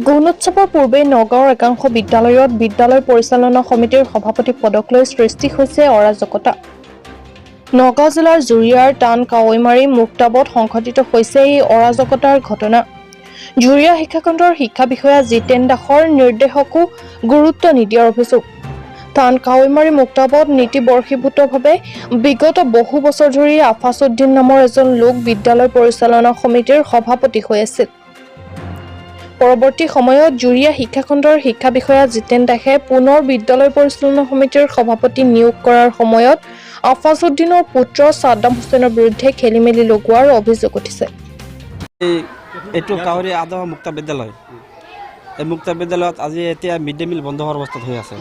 গুণোৎসৱৰ পূৰ্বে নগাঁৱৰ একাংশ বিদ্যালয়ত বিদ্যালয় পৰিচালনা সমিতিৰ সভাপতি পদক লৈ সৃষ্টি হৈছে অৰাজকতা। নগাঁও জিলাৰ জুৰিয়াৰ টান কাৱৈমাৰী মুক্তাবত সংঘটিত হৈছে এই অৰাজকতাৰ ঘটনা। জুৰিয়া শিক্ষাখণ্ডৰ শিক্ষা বিষয়া জিতেন দাসৰ নিৰ্দেশকো গুৰুত্ব নিদিয়াৰ অভিযোগ। টান কাৱৈমাৰী মুক্তাবত নীতি বৰ্হিভূতভাৱে বিগত বহু বছৰ ধৰি আফাছুদ্দিন নামৰ এজন লোক বিদ্যালয় পৰিচালনা সমিতিৰ সভাপতি হৈ আছিল। পৰৱৰ্তী সময়ত জুৰিয়া শিক্ষাখণ্ডৰ শিক্ষা বিষয়া জিতেন দাসে পুনৰ বিদ্যালয় পৰিচালনা সমিতিৰ সভাপতি নিয়োগ কৰাৰ সময়ত আফাজুদ্দিনৰ পুত্ৰ ছাদ্দাম হুছেইনৰ বিৰুদ্ধে খেলি মেলি লগোৱাৰ অভিযোগ উঠিছে। এইটো কাউৰী আদহ মুক্ত বিদ্যালয়। এই মুক্ত বিদ্যালয়ত আজি এতিয়া মিড ডে মিল বন্ধ হোৱাৰ অৱস্থাত হৈ আছে।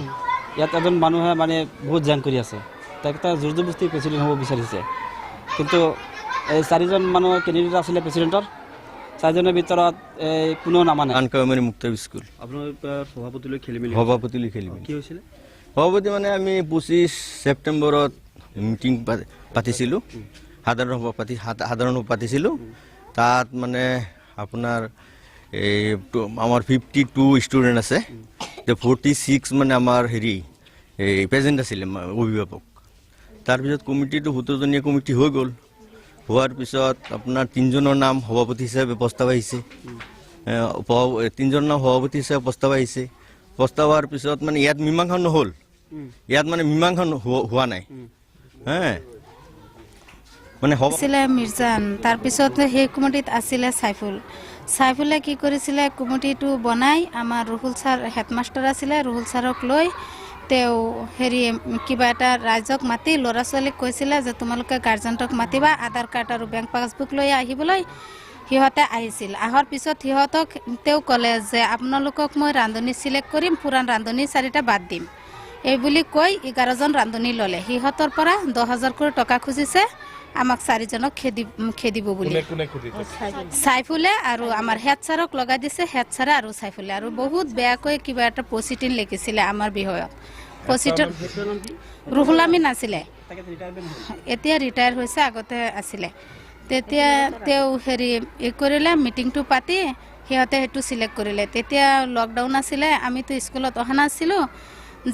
ইয়াত এজন মানুহে মানে বহুত জেং কৰি আছে। তাক এটা জোৰ জবস্তি প্ৰেচিডেণ্ট হ'ব বিচাৰিছে। কিন্তু এই চাৰিজন মানুহ কেণ্ডিডেট আছিলে প্ৰেচিডেণ্টৰ, চাৰিজনৰ ভিতৰত এই কোনো নামানে। টান কাৱৈমাৰী মুক্ত স্কুল। আপোনাৰ সভাপতিলৈ খেলি মেলি সভাপতিলৈ খেলি মেলি। কি হৈছিলে? সভাপতি মানে আমি 25 ছেপ্টেম্বৰত মিটিং পাতিছিলোঁ, সাধাৰণ সভা পাতিছিলোঁ। তাত মানে আপোনাৰ এই আমাৰ 52 ষ্টুডেণ্ট আছে, 46 মানে আমাৰ হেৰি এই প্ৰেজেণ্ট আছিলে অভিভাৱক। তাৰপিছত কমিটিটো 17জনীয়া কমিটি হৈ গ'ল। হোৱাৰ পিছত আপোনাৰ তিনিজনৰ নাম সভাপতি হিচাপে প্ৰস্তাৱ আহিছে। তিনিজনৰ নাম সভাপতি হিচাপে প্ৰস্তাৱ আহিছে। প্ৰস্তাৱ হোৱাৰ পিছত মানে ইয়াত মীমাংসা নহ'ল। ইয়াত মানে মীমাংসা হোৱা নাই হে মানে আছিলে মিৰ্জান, তাৰপিছত সেই কমিটিত আছিলে চাইফুল। চাইফুলে কি কৰিছিলে, কমিটিটো বনাই আমাৰ ৰুহুল ছাৰ হেডমাষ্টাৰ আছিলে, ৰুহুল ছাৰক লৈ তেওঁ হেৰি কিবা এটা ৰাইজক মাতি ল'ৰা ছোৱালীক কৈছিলে যে তোমালোকে গাৰ্জেণ্টক মাতিবা, আধাৰ কাৰ্ড আৰু বেংক পাছবুক লৈ আহিবলৈ। সিহঁতে আহিছিল। অহাৰ পিছত সিহঁতক তেওঁ ক'লে যে আপোনালোকক মই ৰান্ধনি চিলেক্ট কৰিম, পুৰাণ ৰান্ধনি চাৰিটা বাদ দিম। এই বুলি কৈ 11জন ৰান্ধনি ল'লে। সিহঁতৰ পৰা 10,000 কৰি টকা খুজিছে, আমাক চাৰিজনক খেদিব বুলি। কোনে খুজিছে? চাইফুলে আৰু আমাৰ হেড ছাৰক লগাই দিছে, হেড ছাৰে আৰু চাইফুলে। আৰু বহুত বেয়াকৈ কিবা এটা পচিটিন লিখিছিলে আমাৰ বিষয়ত। পচিটন ৰুহুল আমিন আছিলে, এতিয়া ৰিটায়াৰ হৈছে, আগতে আছিলে। তেতিয়া তেওঁ হেৰি এই কৰিলে, মিটিংটো পাতি সিহঁতে সেইটো চিলেক্ট কৰিলে। তেতিয়া লকডাউন আছিলে, আমিতো স্কুলত অহা নাছিলোঁ।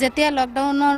যেতিয়া লকডাউনৰ